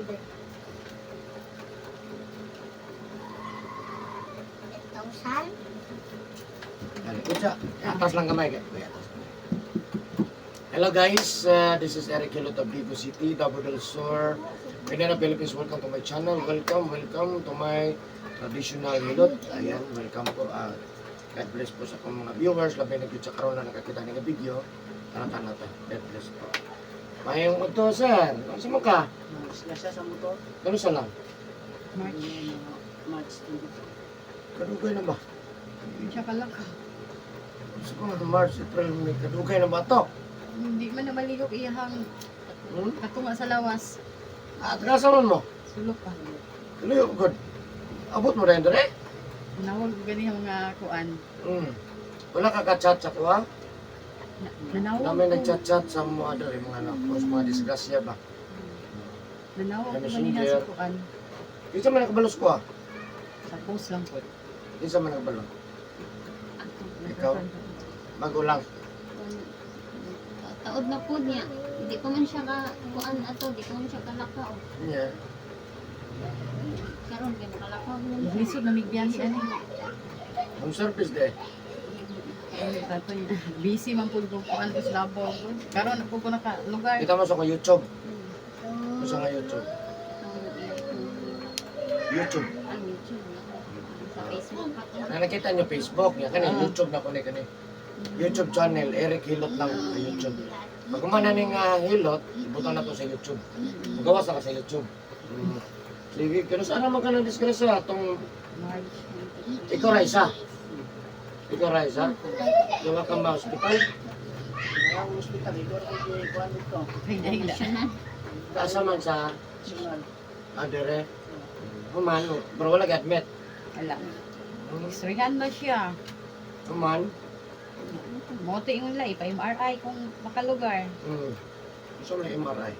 Pwede. 8,000? Dali, kutsa. Atas lang kamay. Kuya, atas kamay. Hello guys, this is Eric Hilot of Vigo City, Davao del Sur, Mindanao, Philippines. Welcome to my channel. Welcome, welcome to my traditional hilot. Ayan, welcome po. God bless po sa akong mga viewers. Labi na gyud sa karon na nakakita nga video. Tara, tara, ta. God bless po. Mayong udto, sir. Unsa mo ka? Siya sa motor. Kano sa lang? March. March 22. Kadugay na ba? Siya pala ka. Sa ko nga March, April, May. Kadugay na ba to? Hindi man na maligok iyahang katunga sa lawas. Ah, taga man mo? Sulok pa. Tuloy, good. Abot mo rin dire? Nawag ko gani ang mga kuan. Wala ka ka-chat sa kuha? Nanawag Namin ko. nag-chat-chat sa mga dere, mga anak ko, sa mga disgrasya ba? Nanawag ko Kami ganina singer. sa kuan. Isa man nakabalos ko ah. Sa post lang po. Isa man nakabalo. Ikaw? Magulang. Taod na po niya. Hindi ko man siya ka kuan ato, di ko man siya kalakaw. Yeah. Karon kay makalakaw man siya. Lisod na migbiyahe ani. Home service de. Tato niya. Busy man pud ko kuan ko sa Davao. Karon ako ko naka lugar. Kita mo sa ko YouTube. Sa nga YouTube. YouTube. Ang YouTube. Sa Facebook pa to. Na nakita niyo Facebook niya kani YouTube na ko ni kani. YouTube channel Eric Hilot lang sa YouTube. Pag kumana ni nga Hilot, ibutang na to sa YouTube. Magawas na ka sa YouTube. Sige, kano saan naman ka ng disgrasya atong March. Ikaw, Raisa. Ikaw, Raisa. Gawa ka ma hospital. Kaya ang hospital, ito ako kay kuan dito. Ay, dahil. National. Asa man sa National. adere. Human, pero wala ka-admit. Ala. X-rayhan na siya. Human. Moto ingon la ipa MRI kung makalugar. Gusto mo na MRI.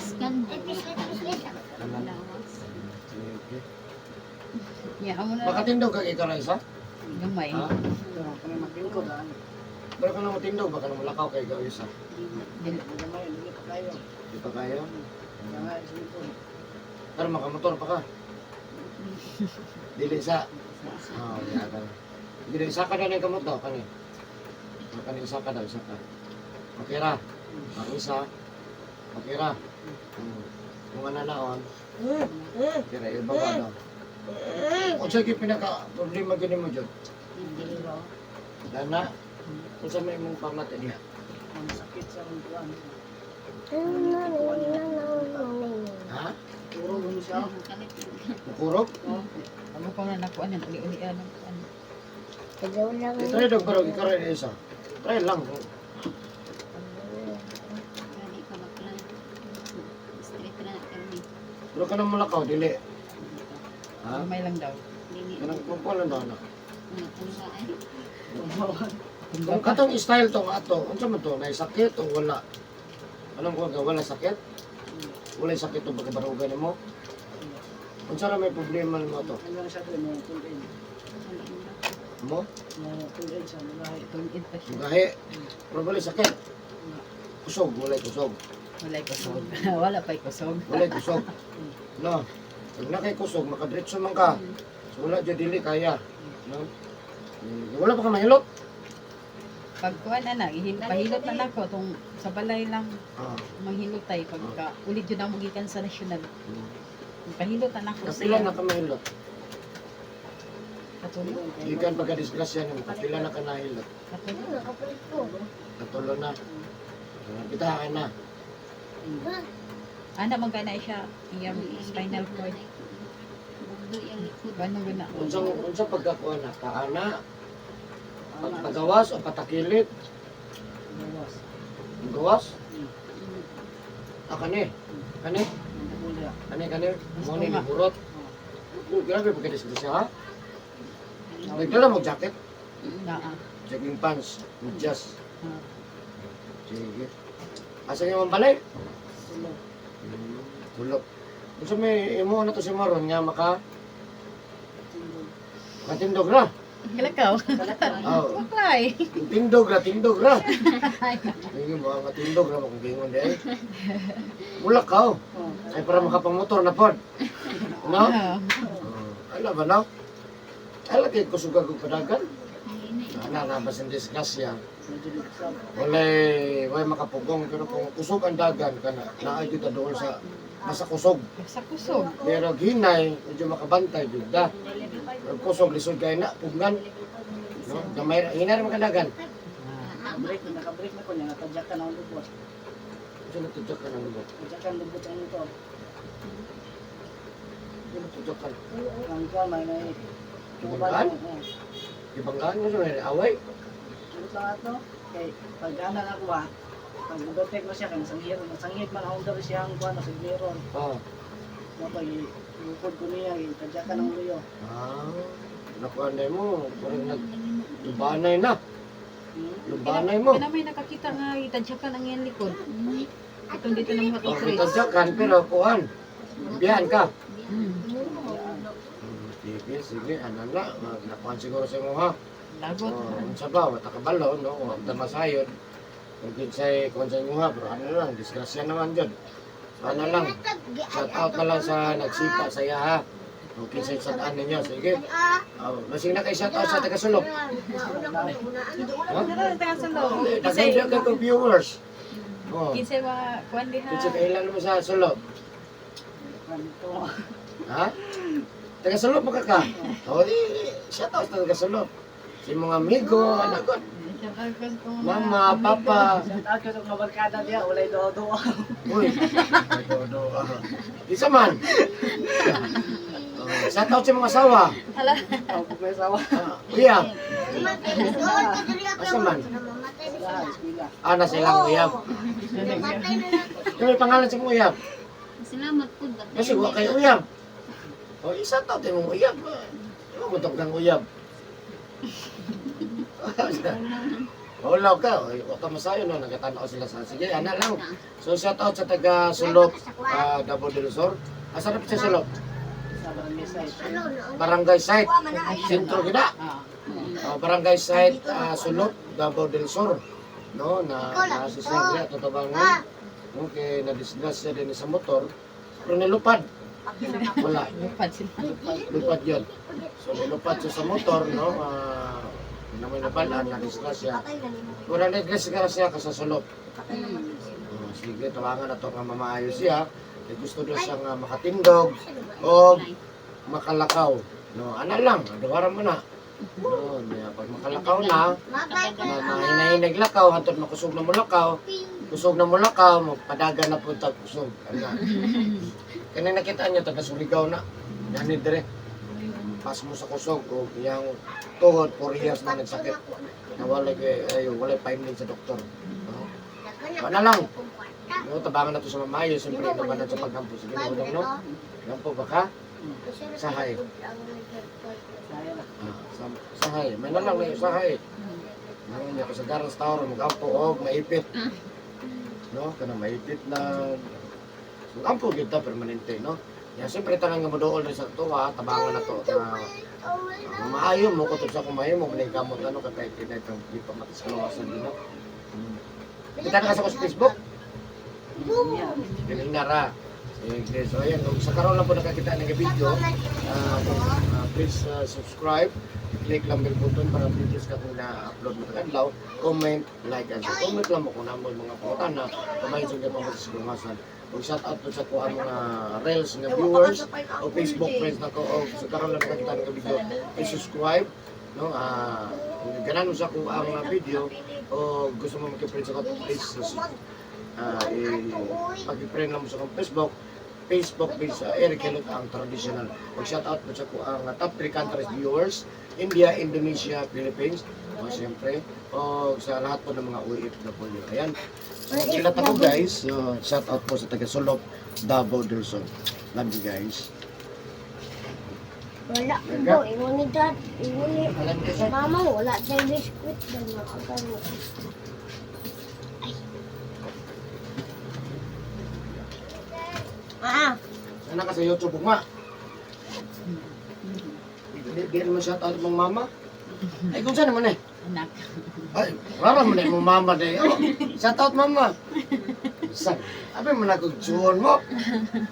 Scan. Tama. Lawas. Sige. Ya, amo na. Makatindog ka ikaw, Raisa? Gamay. Ha? Ito, kami maglingkod. Ah. Pero kung matindog, baka namulakaw kay ikaw isa. Dili. Gamay, hindi pa kayo. Di pa kayo? Kaya nga, silipon. Pero makamotor pa ka. Dili sa. Oo, oh, yata. Dili isa ka na ng kamot daw, kani. Kani isa ka daw, isa ka. Okay ra. Ang isa. Okay ra. Kung ano naon. Okay ra, iba ba daw. Unsa gyud pinaka problema gini mo jud? Hindi raw. Dana, unsa may imong pamati niya? Ang sakit sa akong kuan. Ha? Turo mo siya. Mukurog? Amo ko na nakuan yan uli-uli ano kuan. I-try dog pero ikaw ra isa. Try lang. Gani ka bakla. Straight ra na kami. Pero ka nang mulakaw, dili. Ha? Gamay lang daw. Dili. Kanang kumpulan daw na. Mga tumba ay. Kung katong style tong ato, unsa man to, nay sakit o wala? Anong kuha ka, wala sakit? Wala sakit to pagkabarugan nimo? Unsa ra may problema nimo to? Ano lang siya doon, mga tulin. Mo? Mga tulin siya, mga Tulid pa siya. Gahi. Pero wala sakit. Kusog, wala kusog. Walay kusog. Wala pa'y kusog. Wala kusog. No. Pag nakay kusog, makadiretso man ka. So wala jud dili kaya. No? Wala pa ka mahilot? Pag kuan ana, pahilot na nako tong sa balay lang manghilot tay pagka ulit jud ang gikan sa national. Pahilot na nako Kapila na ka mahilot. Katulo. Gikan pagka-disgrasya nimo, kapila na ka nahilot. Katulo. Katulo na. Bitahan na. Ana man kana siya iyang spinal cord. Bugdo yung likod. Kuan man guna. Unsang unsa pagkakuha na kaana, pagawas o patakilid? Gawas. Gawas? Ah, kani. Kani, Ang kani kani. Mo ni burot. Oh, grabe pagka-disgrasya ha. Nagdala mo jacket, Naa. jogging pants, medyas. Ah. Sige. Asa niyo man balay? Sulog. Tulog. Unsa may imo na to si Maron nga maka Tindog. makatindog ra. Kalakaw. Oh, Baklay. tindog ra, tindog ra. Hindi mo nga tindog ra mo kung gingon di. Mulakaw. Oh. Ay para makapamotor na pod. No? Oo. Oh, ala ba no? Ala kay kusugag og padagan. Ana na basin disgrasya. Medyo luksap. Walay way makapugong pero kung kusog ang dagan kana naa gyud ta dool sa basta kusog. Sa kusog. Pero hinay medyo makabantay gyud da. Pero kusog lisod kay na pugnan. No, gamay ra hinay ra man kadagan. Break, naka-break na ko niya. Natadyak ka na ang lubot. Unsa na tudjak ka ng lubot? Tadyak ang lubot ang motor. Unsa na tudjak ka? Ang kuwan, may may... Ibanggaan? Ibanggaan mo sa may away. Sulot lang ato. Kay pag ana na kuha, pag overtake mo siya, kay nasanghir, nasanghid man akong gabi siya ang kuha, nasa mirror. Oh. Mo pag lukod ko niya, tadyak ka ng luyo. Ah, nakuha na mo, parang nag lubanay na. Lubanay mo. Kana may nakakita nga itadyakan ang iyang likod. Itong dito ng mga Oh, tutres. itadyakan pero kuan. Biyan ka. Sige, sige, ano na, nakuhan siguro sa imo ha. Lagot. Oh, unsa ba, wata ka balo, no? Kung ang tamasayon. Kung kinsay, kung sa imo ha, pero ano lang, disgrasya naman dyan. So, ano lang, shout out na lang sa nagsipa sa iya ha. Kung kinsay sa ninyo, sige. Oh, basing na kay shout out sa taga-sulok. Ha? Kinsay Daghan ka viewers. Oh. kinsay mga kuan diha. Kinsa kailan mo sa sulok? Kanto. Ha? Taga sulok mo ka ka? Oh, di, shout out sa taga sulok. Si mga amigo, anak ko, Shout out ko sa mga mama, amigo. papa. Shout out ko sa mga barkada diya, walay do-do. Uy, do do. Isa man. Oh, shout out sa mga asawa. Hala. Ako may sawa. Ah, uyab. Asa man? Sa eskwela. Ah, nasa ilang uyab. Ano may pangalan sa mga uyab? Salamat po. Kasi wa kay uyab. Oh, isa shout out imong uyab. Imo mo kang uyab. Ulaw ka, oy, wa ka masayo no, nagatanaw sila sa sige, ana lang. So shout out sa taga Sulok, Davao del Sur. Asa na sa Sulok? Sa barangay side. Barangay site. Sentro gina. Ah. Oh, barangay site Sulok, Davao del Sur. No, na na si Sir tatabangan. Okay, na disgrasya din sa motor. Pero nilupad. Wala. Lupad sila. Lupad yun. So nilupad siya sa motor, no? Naman nabalaan, na disgrasya. Wala na disgrasya ka sa sulok. Oh, sige, tawangan na to nga mamaayos siya. Kay gusto daw siya nga makatindog o makalakaw. No, ana lang, duwaran mo na. No, niya, pag makalakaw na, na mahinahinag lakaw, hantod makusog na mulakaw, kusog na mulakaw, magpadagan na po tag kusog. Ana. Kani nakita niyo taga Surigao na. Yani dire. Pas mo sa kusog o iyang tuhod 4 years na nagsakit. Nawala kay ay walay finding sa doktor. No? Wala lang. No, tabangan na to sa mamayo, siyempre naman na sa pagkampo. Sige, no, no? Gampo ba ka? Sahay. Saya na. Ah, sahay. May na lang na yung sahay. Nangon niya ko sa Garans Tower, magampo og maipit. No, kana maipit na. So, ampo gyud ta permanente, no? Ya siyempre tanan nga moduol rin sa tuwa, tabangan na to na maayo mo kutob sa kumayo mo kuning kamot ano kay kinay kang di pa matis kaluwasan din, no? Kita na ka sa Facebook? Galing na ra. Sige, so ayan, kung sa karon lang po nakakita ng video, please subscribe, click lang bell button para videos ka kung na-upload mo kadlaw, comment, like, and share. Comment lang mo kung namo mga pangutana, kumain sa mga pagsigungasan. Kung shout out po sa kuha mga reels nga viewers o Facebook friends na ko o sa karon lang nakakita ng video, please subscribe, no, kung ganan mo sa kuha ang mga video o gusto mo makipriend sa ko, please pag-friend lang mo sa akong Facebook Facebook page sa Eric Helot ang traditional. Mag shout out po sa ko ang top 3 countries viewers, India, Indonesia, Philippines, o siyempre, o sa lahat po ng mga OFW. Ayan. So, kilat ako guys. So, shout out po sa taga Sulok, Davao del Sur. Love you guys. Wala ko, ingon ni dad, ingon ni Alam ko sir. mama, wala tayong biskwit. Dahil makagano. Ay. Ah, Sana ka sa YouTube ma. Di, di naman shout out mong mama. Ay, kung saan naman eh. Anak. Ay, rara mo na yung mama day. Oh, shout out mama. Sa, abi mo na kung tsuon mo.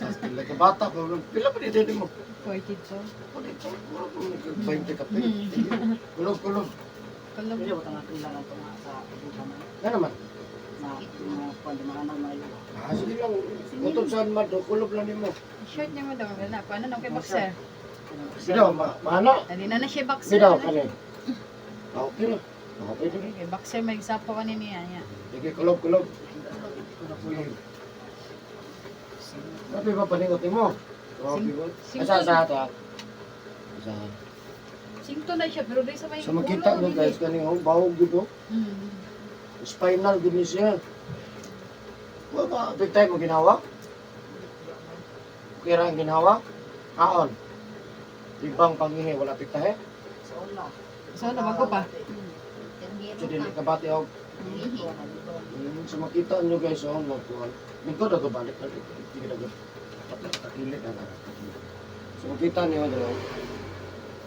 Tapos pila ka bata, pila pa dito mo. 42. O dito, mura po mo 20 ka pa. Kulog, kulog. Kulog. Dili ko tanga pila lang tunga sa bukan na Na naman. na mga kuan di mga nang mayo. Ah, sige lang. Utod saan man, do, kulob lang nimo. Short niya mo daw. Wala. Paano na kay boxer? Bidaw, ma maano? Dali na na siya boxer. Bidaw, kani. Ah, okay na. Ah, pwede na. Okay, boxer may sapo ka niya. Niya. Sige, kulob, kulob. Sige. Sabi ba paningot mo? Grabe ba? Asa, asa, ito ah. Asa. Singto na siya pero di sa may Sa makita mo guys, kani oh, bahog gud oh. Spinal gud ni siya. Wa ba big time mo ginawa? Okay ra ang ginawa? Kaon. Ibang pangihi wala piktahe. Sa una. So, nabago pa. So dili ka bati og Nangihi. So makita nyo guys oh, magkuhan. Lingkod ako balik balik. Hindi ka dagot. Takilid na lang. So makita niyo dalaw.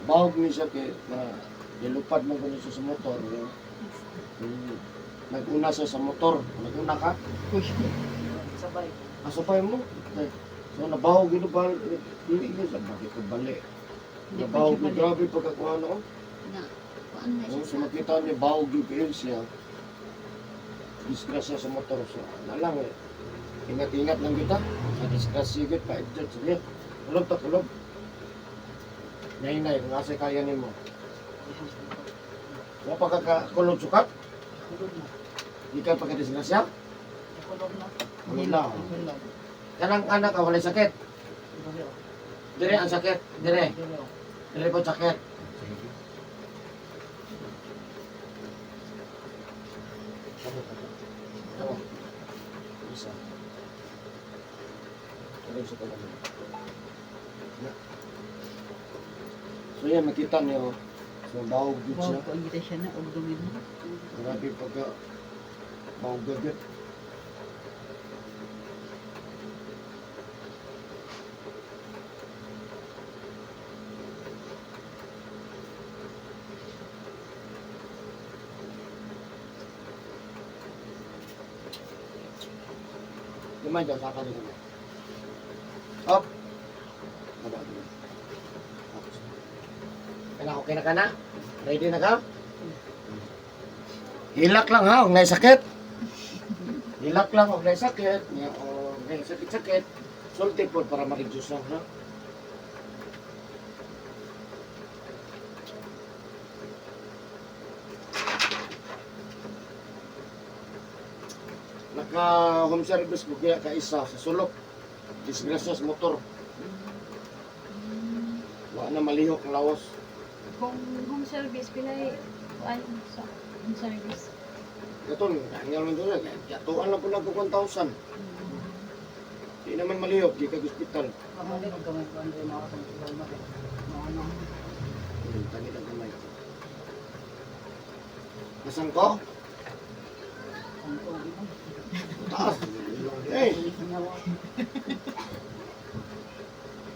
Bahog ni siya kay na nilupad mo kuno siya sa motor. No? Nag-una siya sa motor. Nag-una ka? Uy. Sabay. Asapay mo. Eh, so nabahog yun ba? Hindi yun sa bakit ko bali. Hindi pa Nabahog siya yun. bali. Grabe pagkakuha no. Na, kuan na Oh, siya so sa makita niyo bahog yun kayo siya. Disgrasya sa motor. So ano lang eh. Ingat-ingat lang kita. Sa disgrasya yun, pa-adjust. Sige. Kulog ta, kulog. Nay-nay, kung asa kaya nimo. Wa pa ka kulog sukat? Kulog na. Di ka pagka-disgrasya? Kulog na. Kulog na. Kulog. Kanang anak ka, walay sakit. Dili oh. Dire ang sakit. Dire. Dili oh. Dire po sakit. Tama. Isa. Tuloy sa tagal. Na. So yan, makita niyo. So bahog yun siya. Wow, ko ang kita siya na og dungin mo. Grabe pagka bahog agad. Gamay daw, saka din gamay. Up! Baba din. Up. Kaya okay na ka na? Ready na ka? Hilak lang ha, huwag na sakit. Hilak lang, huwag na sakit. Nga, o may sakit-sakit. Sulti po para ma-reduce lang ha. Naka home service ko kaya kaisa sa sulok. Disgrasya sa motor. Wa na malihok ang lawas. Kung home service pilay kuan sa home service. Ito, hanggang lang doon. Yatuan lang po lang ko 1,000. Di naman malihok, di ka hospital. Mabalik og gamay kuan dili mao sa tubal mo. Mao na. Tangin ang kamay. Nasangko? Ang tubig mo. Taas. Eh,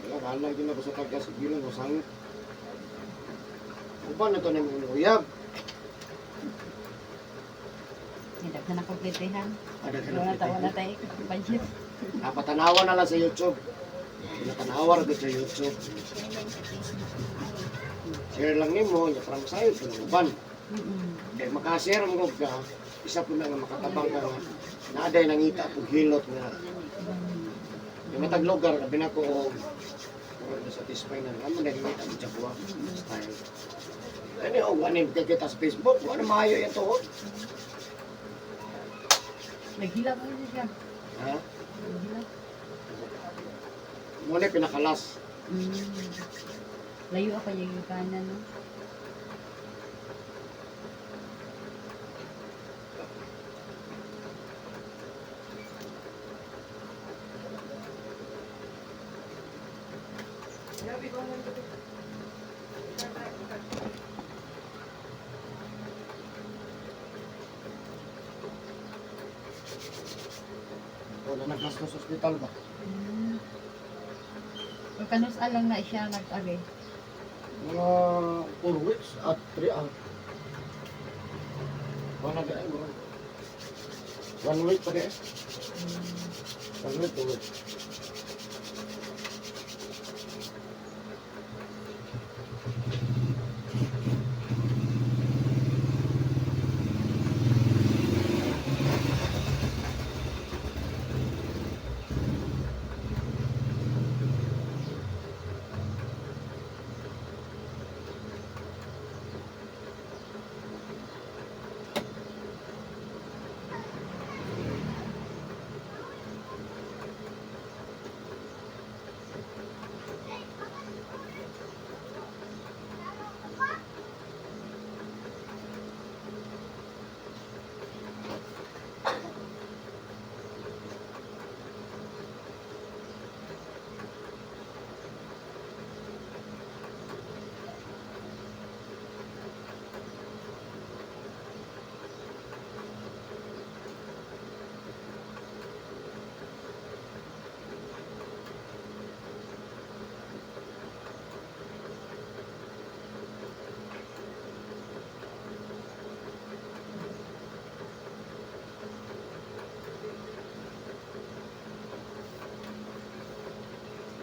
wala, bahala yun ako sa tagas. Bilang ko sangit. Uban na ito na yung uyab. Hindi na nakompletihan. Ada ka na Wala ta wala tayo budget. Ah, patanawa na lang sa YouTube. Pinatanawa rin sa YouTube. Share lang sa Facebook. Share lang nimo, ya parang sayo sa uban. Kay makashare mo ka, isa po na nga makatabang ka nga. Naaday nangita po hilot nga. Yung matag lugar, labi na ko og murag na satisfy na amo na nangita mo sa kuha style. Ani og ani kita sa Facebook, wala maayo yan to. Naghilak mo siya. Ha? Naghilak. Mo na pinakalas. Layo ako yung kanan no. Wala naggastos sa ospital ba? O kanus alang na siya nag-ari. Mga 4 weeks at 3 ah. Wala di ay mga 1 week pa di eh. 1 week, 2 weeks.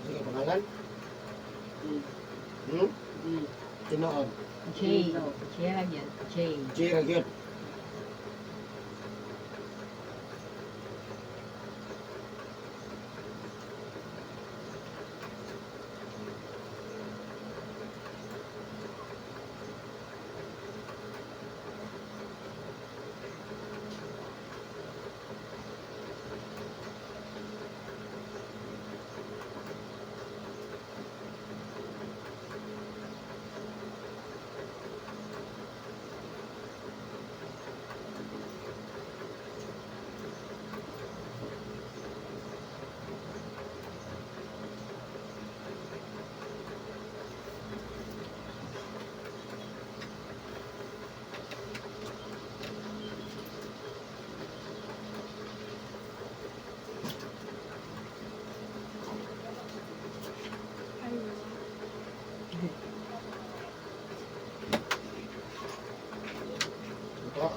Sige, pangalan? Hmm? Tinuod. J. J ra gyud. J. J ra gyud. Ito.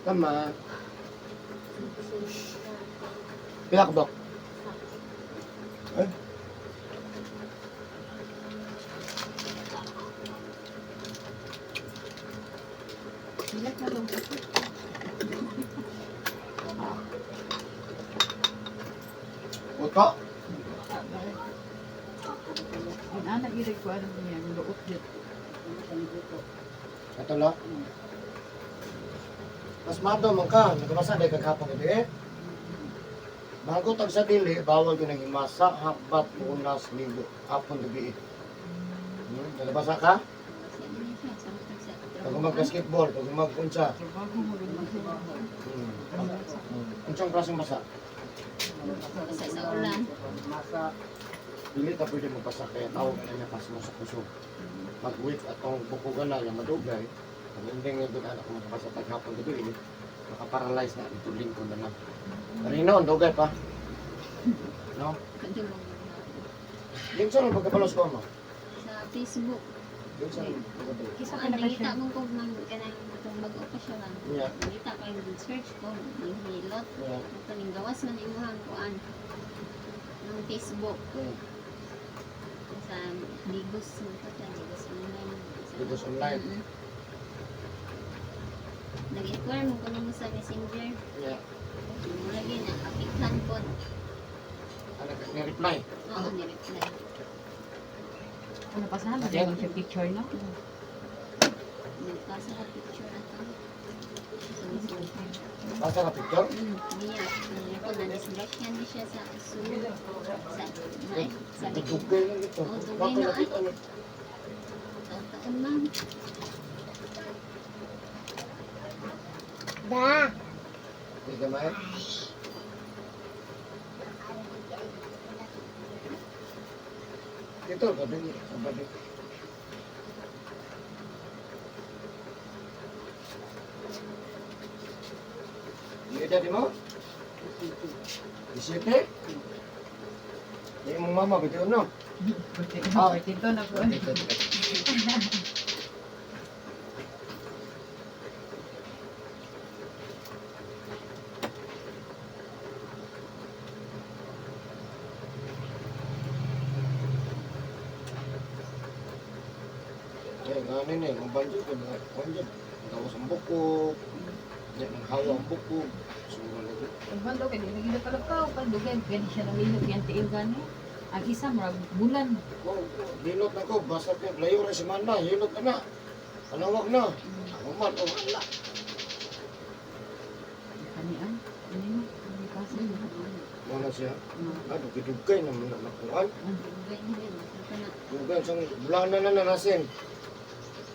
Tama. Pila ka ba? Eh? Hilak na lang. Uto? Ang ana gyud ko ano niya, luot gyud. Ito lang. Mas mado man ka, nagabasa dahil kagapang gabi eh. Bago tag sa dili, bawal ko nang himasa, hakbat, punas, ligo, hapon gabi eh. Nagabasa ka? Pag mag-basketball, pag mag-unsa. Trabaho mo rin mo. Unsang klaseng basa? Basta sa ulan. Masa. Dili ta pwede magbasa kaya tawag na niya pas mo sa kusog. Mag-week atong bukugan na yung madugay. Pag hindi nga doon anak ko makabasa tag hapon gabi eh, makaparalyze na ito lingkod na lang. Pero noon, dugay pa. No? Kadulong na. Minsan ang pagkabalos ko mo. Sa Facebook. Minsan ang pagkabalos. Kisa Ang ka na nangita siya. mo ko ng kanang itong bago pa siya lang. Nangita ko yung search ko, yung hilot. Ito ning gawas man imuhang kuan ng Facebook sa Digos man to siya, Digos Online. Digos Online. Nag-inquire mo kuno mo sa Messenger. Mo lagi na apikhan ko. Ano ka ni-reply? Oo, ni-reply. Ano pasahan ba siya picture no? Nagpasa ka picture ato. Sa Messenger. Basta ka picture? Niya, ako na disgrasya ni siya sa Sulu. Sa sa Dugay na ito. Oh, dugay Bakit na, nakita ano? Taon man. Da. Hindi gamay? Ito, gabi. Sabado. Yung edad mo? 17? Yung mong mama, ba no? Ah, dito na po. Dito, dito. Eh, nganin eh, ang banjo ko, mga banjo. Gawas ang bukog, hindi, ang hawa ang bukog. Sura lagi. Ang bando kay dili gid palakaw kan dugay gani siya nang yang tiil gani. Ang isa murag bulan. Oh, hilot na ko, basta ko, layo rin si Mana, hilot na na. Panawag na. Ako man, oh, ala. Kani ah. Ini mo, ini kasi. Wala siya. Ah, dugay-dugay naman na nakuan. Dugay na yun. Ito na. Dugay, isang bulana na nanasin.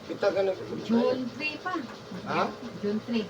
Kita ka na. June 3 pa. Ha? June 3.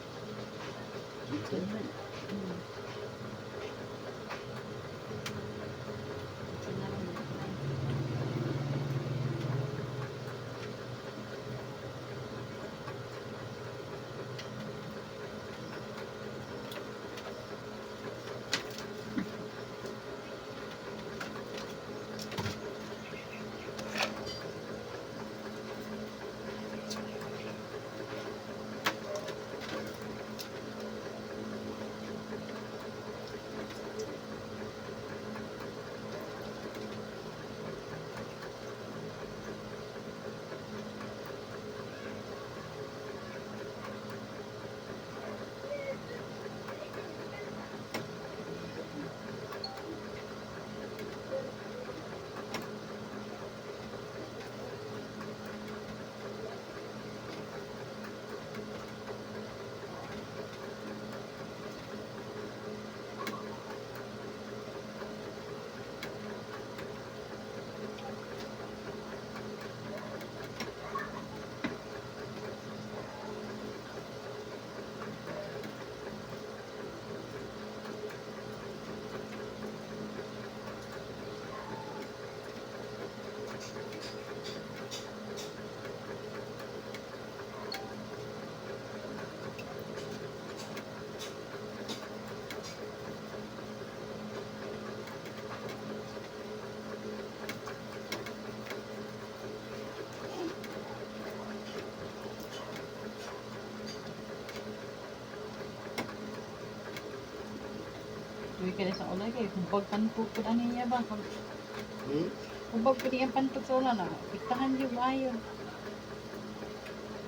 Duwi ka na sa ulay kay hubag pantot pud ani niya ba? Hmm? Hubag pud iyang pantot sa ulan na. Piktahan jud maayo.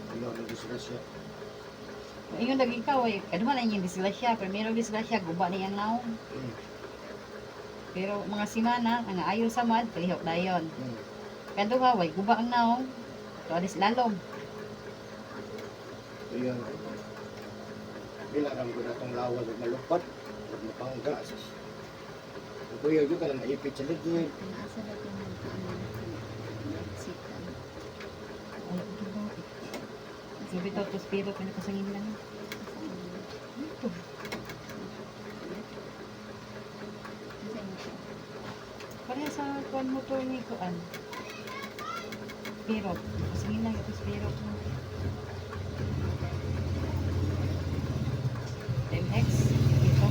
Wala na disgrasya. Ingon lagi ikaw ay kaduma na inyong disgrasya, primero disgrasya guba na iyang naong. Pero mga simana ang ayo sa mad palihok dayon. Kaduha way guba ang naong. Tualis lalom. Ayan. Bilang ko na itong lawas ug malupat, ug mapangga. Sus. Ang Kuya, yun ka na naipit sa ligid. Naasa na ito ng ano. Sit. Ay, ito. Sabi to, tos pero pinakasangin lang. Ito. Pareha sa kuan motor ni kuan. Pero, kasangin lang ito pero. MX, ito.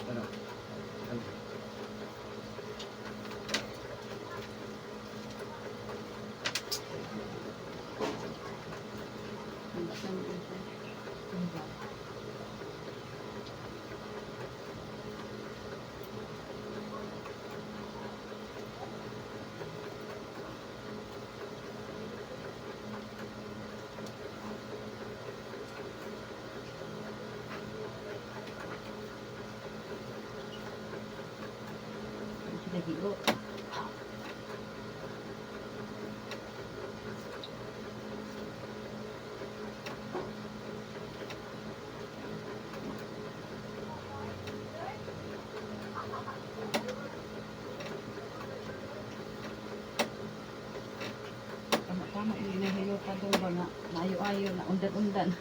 Ano? Ano? Padong ba nga maayo-ayo na undan-undan.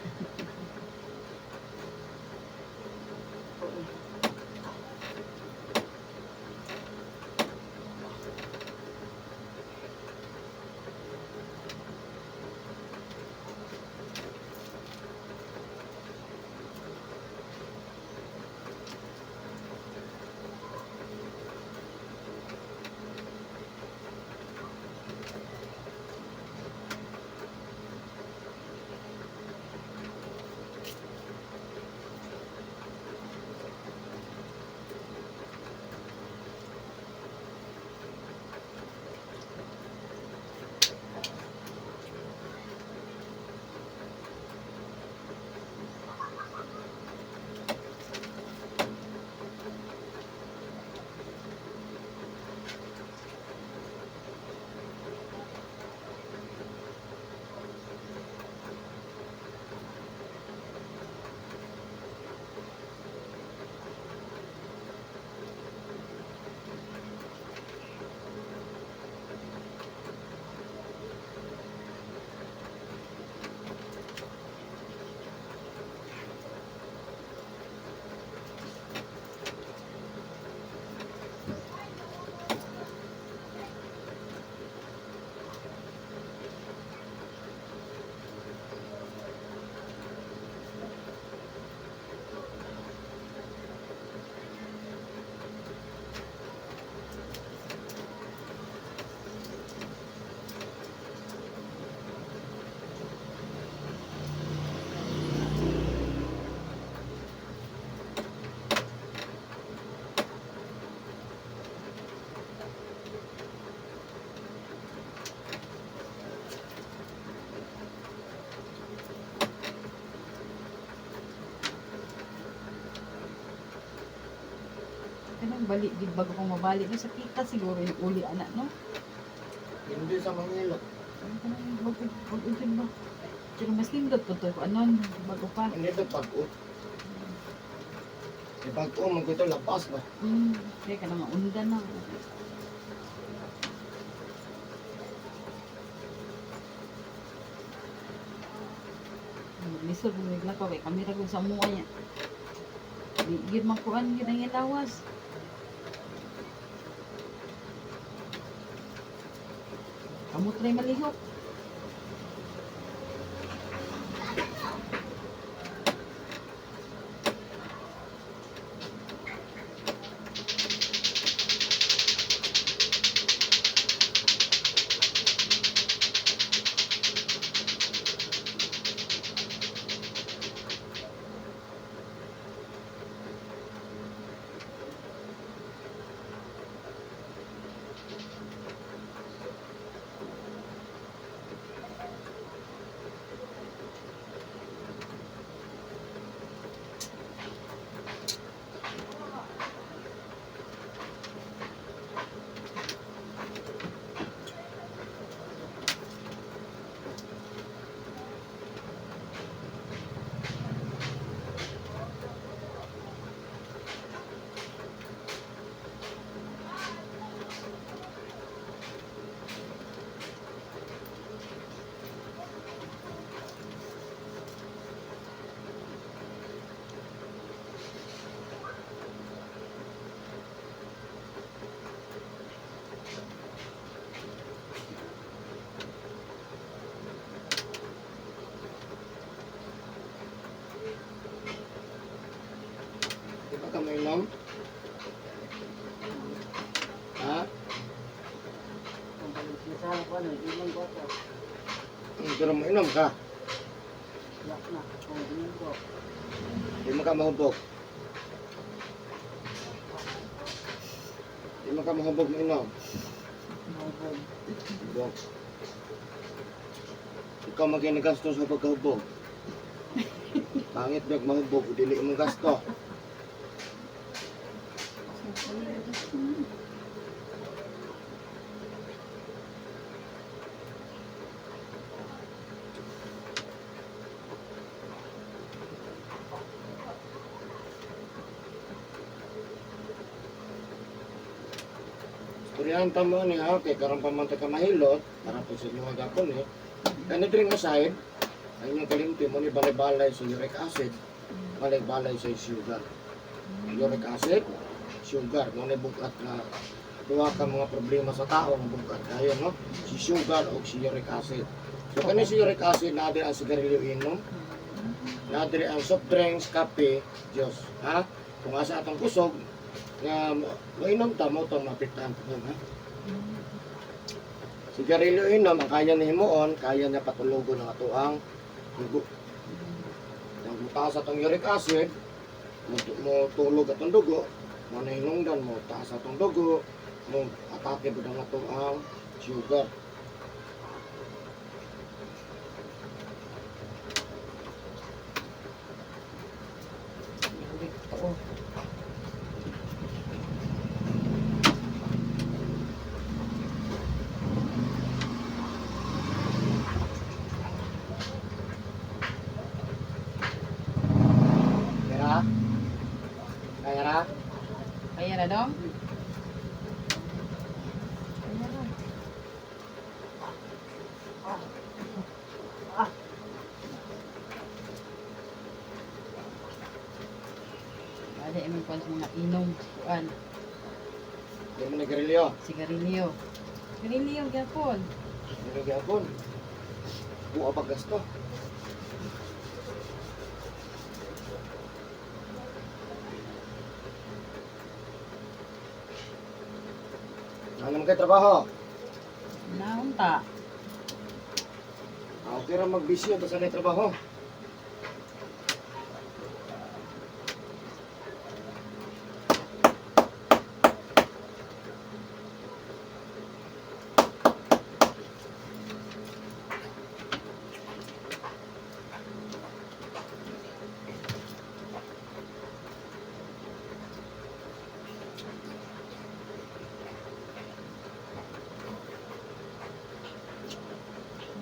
Kanang bali gid bago ko mabali no sa kita siguro yung uli ana no. Hindi sa manghilot. Ano kanang bago bago jud ba? Pero mas nindot po to anon bago pa. Hindi ito pag-o. Eh, pag-o, magkuto, lapas ba? Kaya kanang undan na. Lisod mo naglakaw kay kami ra gud sa amuan niya. Di gid man kuan gid ang lawas. Kamot ray malihok. Di ba ka mainom? Ha? Kung pag-isara ko ano, inom ko ako. Pero mainom ka. Wala na. Kung inom ko. Di mo ka mahubog. Di mo ka mahubog mainom. Mahubog. Hubog. Ikaw magkinagastos sa pagkahubog. Pangit bag mahubog, dili mo gasto. So, ano gusto mo? Istoryahan ta mo ni ha, kay karon pa man ta ka mahilot, para po sa inyo gapon eh. Kani diri nga side, ang inyong kalimti mo ni balay-balay sa uric acid, balay-balay sa sugar. Uric acid, sugar, mo ni bugat na duha ka mga problema sa tao ang bugat ayon, no? Si sugar o si uric acid. So kani si uric acid naa diri ang sigarilyo inom, naa diri ang soft drinks, kape, Diyos, ha? Kung asa atong kusog nga moinom ta mo tong maapektahan po, ha? Sigarilyo inom, ang kaya ni himuon, kaya niya patulogon ang atoang dugo. Ang mutaas atong uric acid, mo tulog atong dugo, mo nahinungdan mo taas atong dugo, mo atake pud ang atoang sugar. Oo. Kaya? Kaya ra? Kaya na dong? Wala imong kuan sa mga inom, kuan, Di mo nagarilyo. sigarilyo. Sigarilyo gyapon. Hindi gyapon. Buwa pag gasto. Ano naman kayo trabaho? Naunta. Ah, okay ra mag-busy ang basta na trabaho.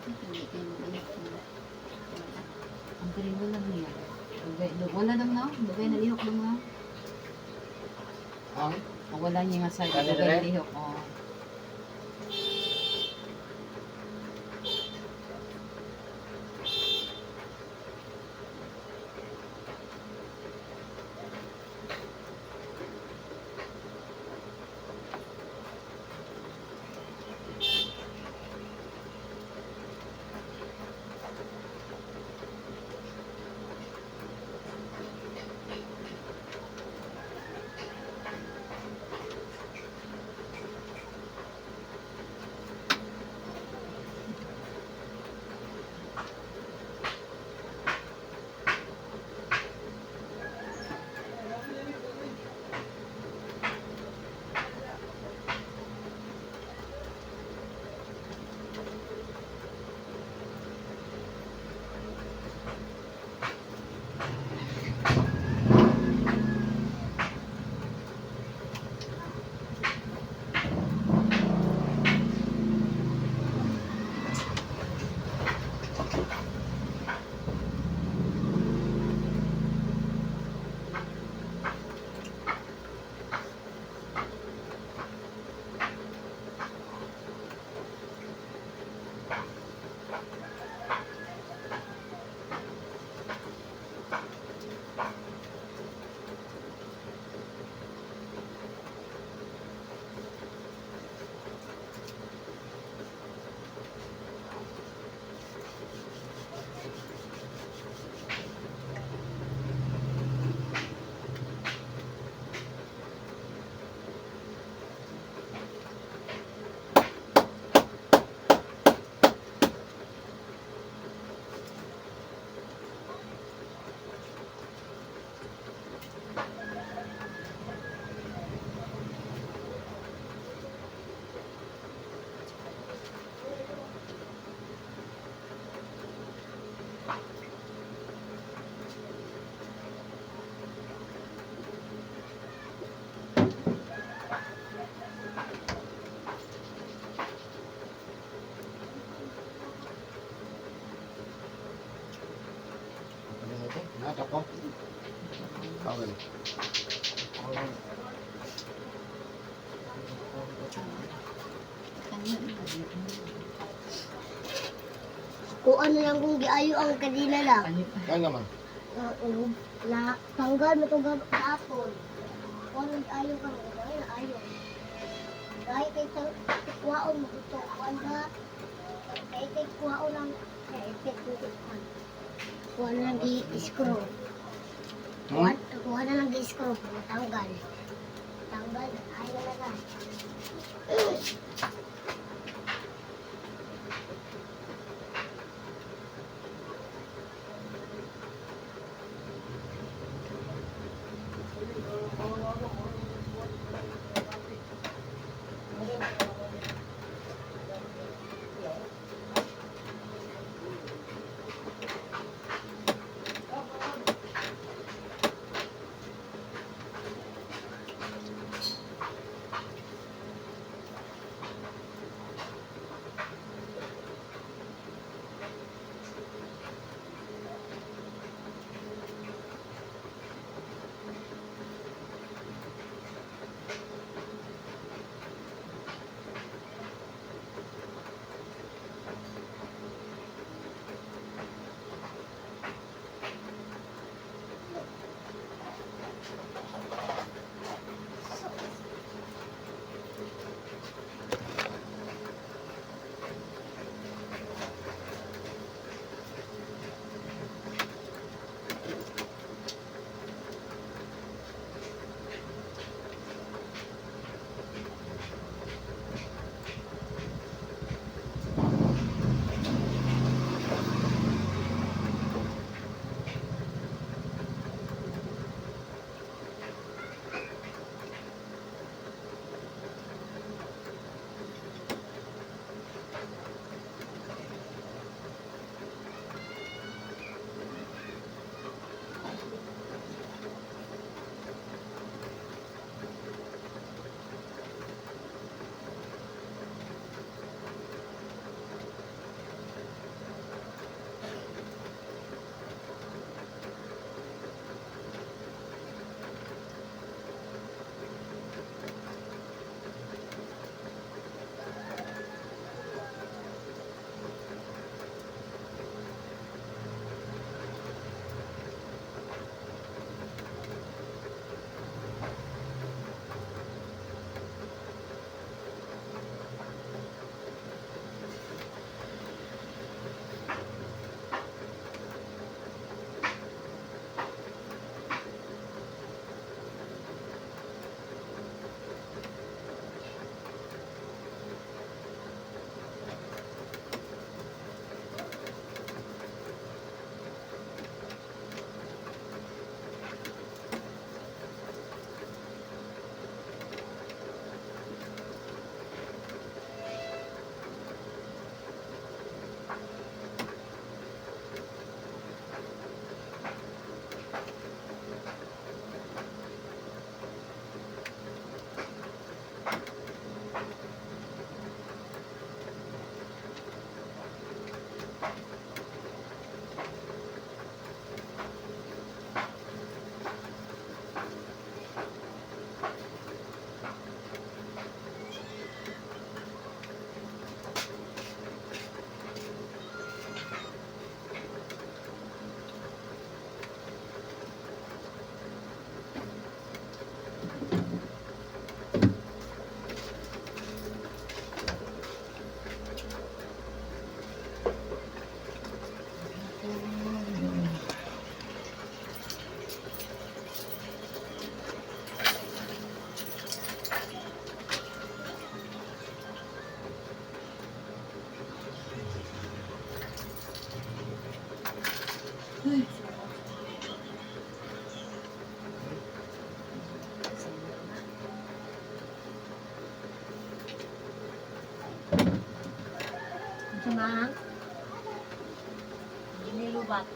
Hindi kayo magbalik. Wala. Ang karing wala niya. Dugay, wala dong no? Dugay na lihok dong no? Ang Ang wala niya nga side, Ano dugay na rin? lihok. Oh. Ano ito? Nata ko. Tawag. Kanya. Kuan na lang kung giayo ang kadina lang. Ano? Kaya naman. Na, na tanggal mo itong hapon. Kuan lang ayo ka mo, dahil ayo. Dahil kay kuwaon mo ito, kuan ba? Kay kay kuwaon ang kay effect mo ito, kuan. Kuan lang gi-screw. Hmm? Kuan, kuan na lang gi-screw, tanggal. Tanggal, ayo na lang. Sama. Ginilubat.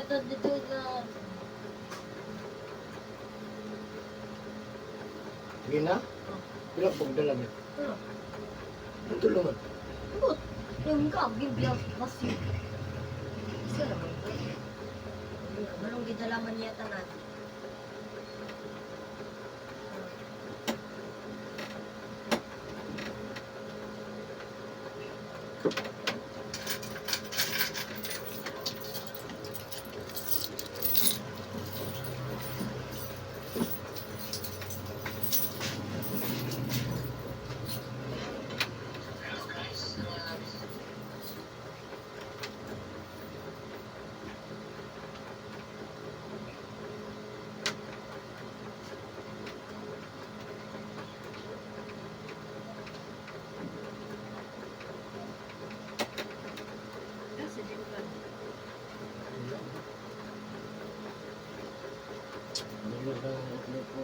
Ito dito na. Sige na. Pila pag dala niya? Ano? Ang tulungan. But, yung ka, biyak kasi. Isa naman ito. Malong gidalaman niya tanan. Dulog lang ang ulo ko.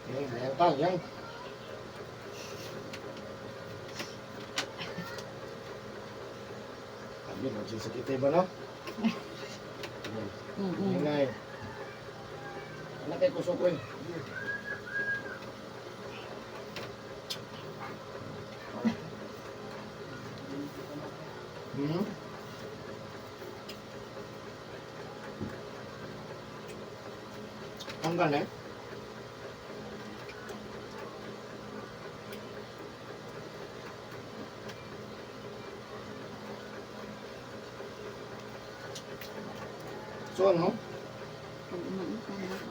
Yan, yan pa, yan. Sabi, magsasakit ba no? Yan. Yan ay. Anak kay kusog ko eh. Hanggang eh. So ano? Pag umangkon ako.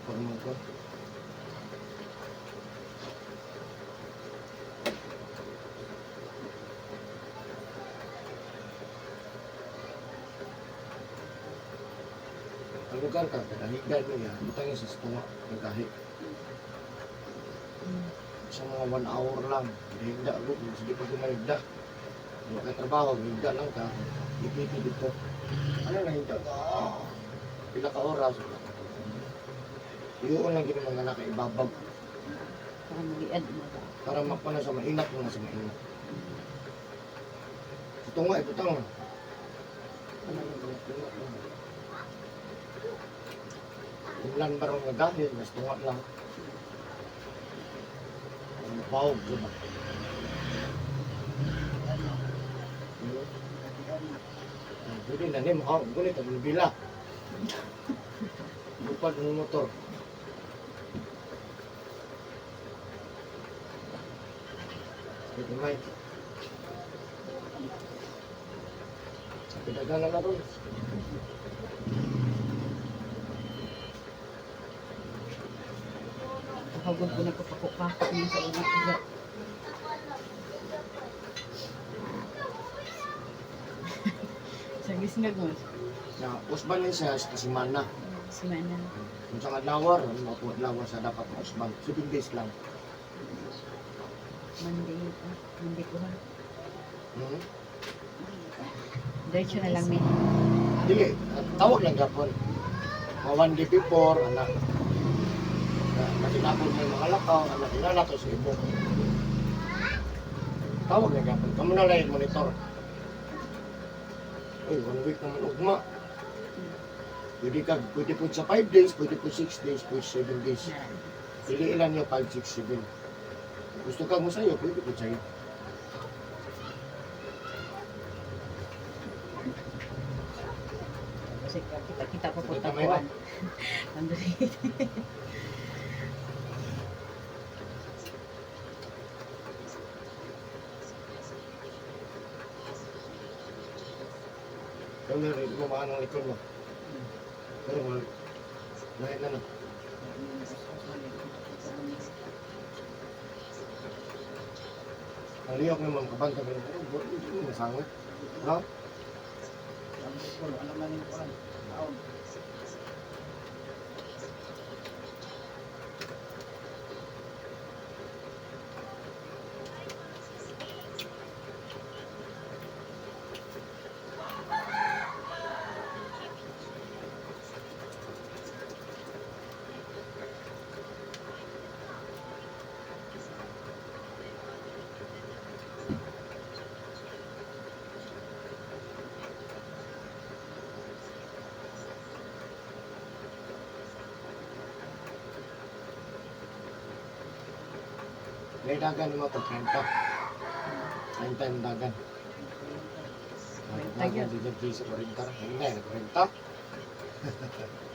Pag umangkon. Ang lugar ka, kadahigan niya, butang sa tunga, nagahi. Sa mga 1 hour lang, higda ako, sige pa gumahigda. Wala ka trabaho, higda lang ka, ipiti dito. Ano na higda ka? Ah, pila ka oras? Wala ka. Iyon lang gini mga nakaibabag Para magiad mo ba? para mapana sa mainat mo na sa mainat. Sa tunga, ibutang. Ano lang mga tunga lang. Ulan ba rin nga dahil, mas tunga lang. Ang mapawag, di ba? Ano, Hmm. katian na. Ah, pwede na ni mo, gunit ang bila. Lupad ng motor. Pwede may. Sa pinagana na ron. Pahagod ko na kapako-kako niya sa una. Sa gisngag mo. Na usban niya siya sa kasimana. Simana. Kung sa adlaw ron, mapuadlaw sa dapat mausban. 7 days lang. Monday pa. Monday ko ha. Hmm? Diretso na lang may. Dili, tawag lang gapon. Mga 1 day before, anak. Na, matinapon mo yung mga lakaw, anak, inana to sa ibo. Tawag lang gapon. Kamu na lang yung monitor. Uy, 1 week naman ugma. Pwede ka, pwede po sa 5 days, pwede po 6 days, pwede 7 days. Pili ilan yung 5, 6, 7. Gusto ka mo sa'yo, pwede po sa'yo. Kasi kita-kita pa po Kita may tapuan. Andali. Pero meron, gumaan ang likod mo. Pero wala. Lahat na na. Ang liyok naman, kabanta ka rin. Pero hindi mo masangit. Ha? Ang sikol, alam na rin kuan. Taon. May dagan mo ito, 30. 30 yung dagan. 30 Dagan, yun. di dyan sa 40. Hindi, 40.